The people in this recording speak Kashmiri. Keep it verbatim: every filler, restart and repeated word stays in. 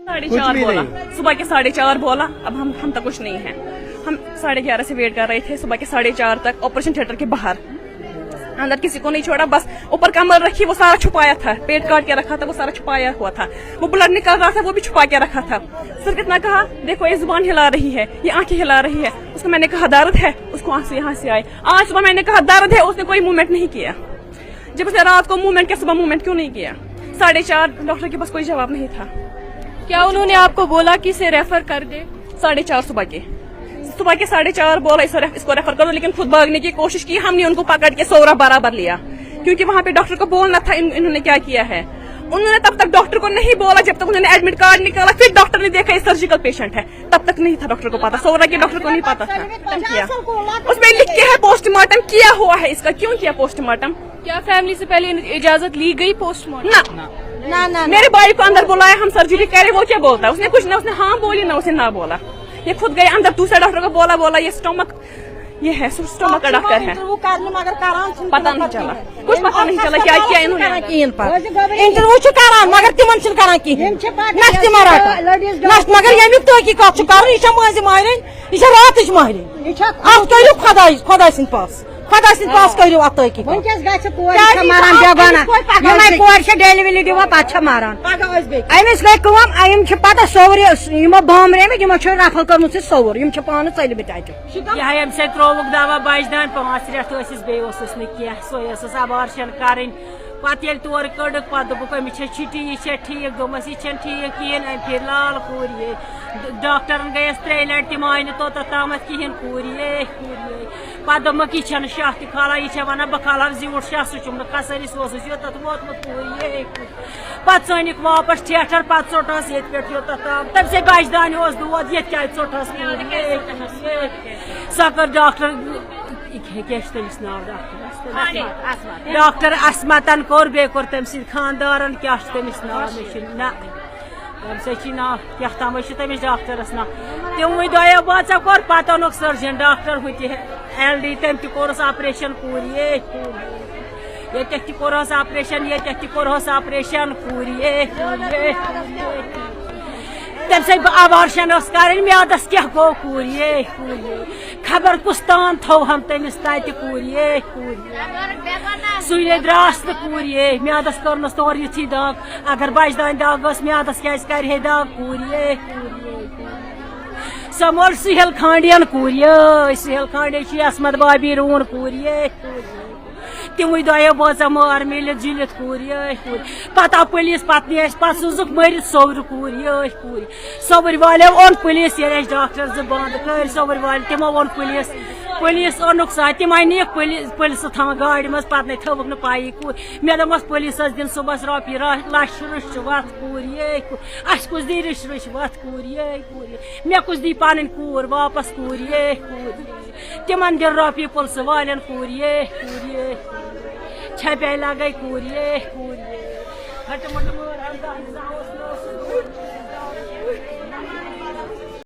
साढ़े कुछ चार भी बोला। नहीं। सुबह के साढ़े चार बोला, अब हम हम तक कुछ नहीं है। हम साढ़े ग्यारह से वेट कर रहे थे, सुबह के साढ़े चार तक ऑपरेशन थिएटर के बाहर। अंदर किसी को नहीं छोड़ा, बस ऊपर कम्बल रखी, वो सारा छुपाया था, पेट काट के रखा था, वो सारा छुपाया हुआ था। वो ब्लड निकल रहा था, वो भी छुपा के रखा था। सिर्फ इतना कहा, "देखो, ये जुबान हिला रही है, ये आंखें हिला रही है।" उसको मैंने कहा, "दर्द है?" उसको आंसू यहाँ से आए। आज सुबह मैंने कहा, "दर्द है?" उसने कोई मूवमेंट नहीं किया। जब उसने रात को मूवमेंट किया, सुबह मूवमेंट क्यों नहीं किया? साढ़े चार, डॉक्टर के पास कोई जवाब नहीं था। क्या उन्होंने आपको बोला कि इसे रेफर कर दे? साढ़े चार सुबह के, सुबह के साढ़े चार बोला, "इसको रेफ-, इसको रेफर कर दो," लेकिन खुद भागने की कोशिश की। हमने उनको पकड़ के सोवरा बराबर लिया, क्योंकि वहां पे डॉक्टर को बोलना था इन, इन्होंने क्या किया है। उन्होंने तब तक डॉक्टर को नहीं बोला जब तक उन्होंने एडमिट कार्ड निकाला, फिर डॉक्टर ने देखा ये सर्जिकल पेशेंट है। तब तक नहीं था डॉक्टर को पता, सोवरा के डॉक्टर को नहीं पता था। तब किया। उसमें लिख के है पोस्टमार्टम किया हुआ है इसका, क्यों किया पोस्टमार्टम? क्या फैमिली से पहले इजाजत ली गई पोस्टमार्टम? ना। ना, ना, ना। मेरे भाई को अंदर बुलाया, हम सर्जरी करें, वो क्या बोलता है? उसने कुछ ना, उसने हाँ बोली ना, उसने ना बोला। ये खुद गए अंदर, दूसरे डॉक्टर को बोला, बोला, "ये स्टमक, ये है, स्टमक का डॉक्टर है।" इंटरव्यू करने मगर करान छुन पता नहीं चला। कुछ पता नहीं चला क्या किया इन्होंने अंदर। کِہیٖنۍ پَتہٕ۔ انٹرویو چھِ کران، مگر تِمن چھِنہٕ کران کِہیٖنۍ۔ یِم چھِ پَتہٕ نہ چھِ تِم رَٹان۔ لیڈیٖز نہ، مگر ییٚمیُک تحقیٖقات چھُ کرُن، یہِ چھےٚ مٲنٛزِ ماہرِنۍ، یہِ چھےٚ راتٕچ ماہرِنۍ۔ یہِ چھےٚ اَتھ کٔرِو خۄداے، خۄداے سٕنٛدِ پاس۔ خۄداے سٕنٛدِ پاس کٔرِو اَتھ تحقیٖق۔ وٕنکیٚس گژھِ کورِ کیٛازِ چھےٚ یہِ مَران چھُ بٮ۪گوانہ۔ أمِس کوٚر پَگاہ یِمَے أزۍ کورِ چھےٚ ڈیلیوری دِوان، پَتہٕ چھےٚ مَران۔ پَگاہ أزۍ بیٚیہِ۔ أمِس گٔے کٲم، أمۍ چھِ پَتہٕ سورُے یِمو بامبریمٕتۍ، یِمو چھُ رَفل کٔرمٕژ یہِ سوٚوُر، یِم چھِ پانہٕ ژٔلمٕتۍ اَتہِ۔ یہِ ہا أمۍ سۭتۍ ترٛووُکھ دوا بَجہِ دانہِ پانٛژھ رٮ۪تھ ٲسِس، بیٚیہِ اوسُس نہٕ کینٛہہ، سۄے ٲسٕس abortion کَرٕنۍ۔ پَتہٕ ییٚلہِ تورٕ کٔڈٕکھ، پَتہٕ دوٚپُکھ، "أمِس چھےٚ چھُٹی، یہِ چھےٚ ٹھیٖک۔" دوٚپمَس، "یہِ چھَنہٕ ٹھیٖک کِہیٖنۍ، أمۍ پھِرۍ لال کوٗر یے۔" ڈاکٹرَن گٔیَس ترٛیٚیہِ لَٹہِ، تِم آیہِ نہٕ توٚتَتھ تامَتھ کِہیٖنۍ، کوٗر یے، کوٗر یے۔ پَتہٕ دوٚپمَکھ، "یہِ چھَنہٕ شاہ تہِ کھالان، یہِ چھےٚ وَنان، بہٕ کھالہٕ ہا زیوٗٹھ شاہ، سُہ چھُم نہٕ کھسٲنی، سُہ اوسُس یوٚتَتھ ووتمُت، کوٗر یے۔" پَتہٕ ژٲنِکھ واپَس ٹھیٹھَر، پَتہٕ ژوٚٹہَس ییٚتہِ پٮ۪ٹھ یوٚتَتھ تام۔ تٔمۍ سٕے بَجہِ دانہِ اوس دود، ییٚتہِ کیٛازِ ژوٚٹہَس، کوٗر یے، کوٗر یے۔ سۄ کٔر ڈاکٹر، یہِ کیٛاہ چھِ تٔمِس ناو ڈاکٹر؟ ڈاکٹر عصمتن کوٚر، بیٚیہِ کوٚر تٔمۍ سٕنٛدۍ خانٛدارن، کیٛاہ چھُ تٔمِس ناو؟ مےٚ چھُ نہ، تٔمۍ سٕے چھُ ناو، کیٛاہ تام چھُ تٔمِس ڈاکٹرس ناو۔ تِموٕے دۄیو بٲژو کوٚر، پتہٕ اوٚنُکھ سٔرجن ڈاکٹر ہُہ تہِ، ایل ڈی، تٔمۍ تہِ کوٚرُس آپریشن، کوٗر یے، کوٗر یے۔ ییٚتٮ۪تھ تہِ کوٚرہَس آپریشن، ییٚتٮ۪تھ تہِ کوٚرہَس آپریشن، کوٗر یے، کوٗر یے۔ تٔمۍ سٕے بہٕ abortion ٲس کرٕنۍ، میادس کیٛاہ گوٚو، کوٗر یے، کوٗر یے۔ خبر کُس تان تھوہن تٔمِس تتہِ، کوٗر یے، کوٗر یے۔ سُے نے درٛاس نہٕ، کوٗر یے۔ میادس کٔرنس تورٕ یِتھٕے دگ۔ اگر بچہٕ دانہِ دگ ٲس، میادس کیٛازِ کرِ ہے دگ، کوٗر یے، کوٗر یے۔ سۄ مول سُہیل کھانڈین، کوٗر یے۔ سُہیل کھانڈے چھُ عصمت بابی روٗن، کوٗر یے، کوٗر یے۔ تِموٕے دۄیو بٲژو مٲر میٖلِتھ جُلِتھ، کوٗر یے، کوٗر۔ پتہٕ آو پُلیٖس، پتہٕ نی اَسہِ، پتہٕ سوٗزُکھ مٔرِتھ سوٚورِ، کوٗر یے، کوٗر۔ سوٚورِ والیو اوٚن پُلیٖس، ییٚلہِ اَسہِ ڈاکٹر زٕ بنٛد کٔرۍ، سوٚورِ والہِ تِمو اوٚن پُلیٖس۔ پُلیٖس اوٚنُکھ سُہ، تِمے نِیَکھ پُلیٖس، پُلیٖسہٕ تھاوان گاڑِ منٛز، پتہٕ نے تھٲوٕکھ نہٕ پَیی کوٗر۔ مےٚ دوٚپمَس پُلیٖسَس دِن صُبحَس رۄپیہِ را-، لَچھ رِشوَت، کوٗر یے، کوٗر۔ اَسہِ کُس دی رِش-، رِشوَت، کوٗر یے، کوٗر یے۔ مےٚ کُس دی پَنٕنۍ کوٗر واپَس، کوٗر یے، کوٗر یے۔ تِمن دِن رۄپیہِ پُلسہٕ والٮ۪ن، کوٗر یے، کوٗر یے۔ چھپے لگے، کوٗر یے، کوٗر یے۔ ہٹہٕ مٹہٕ مٲر ہن دَہ زٕ اوس نہٕ اوسُس۔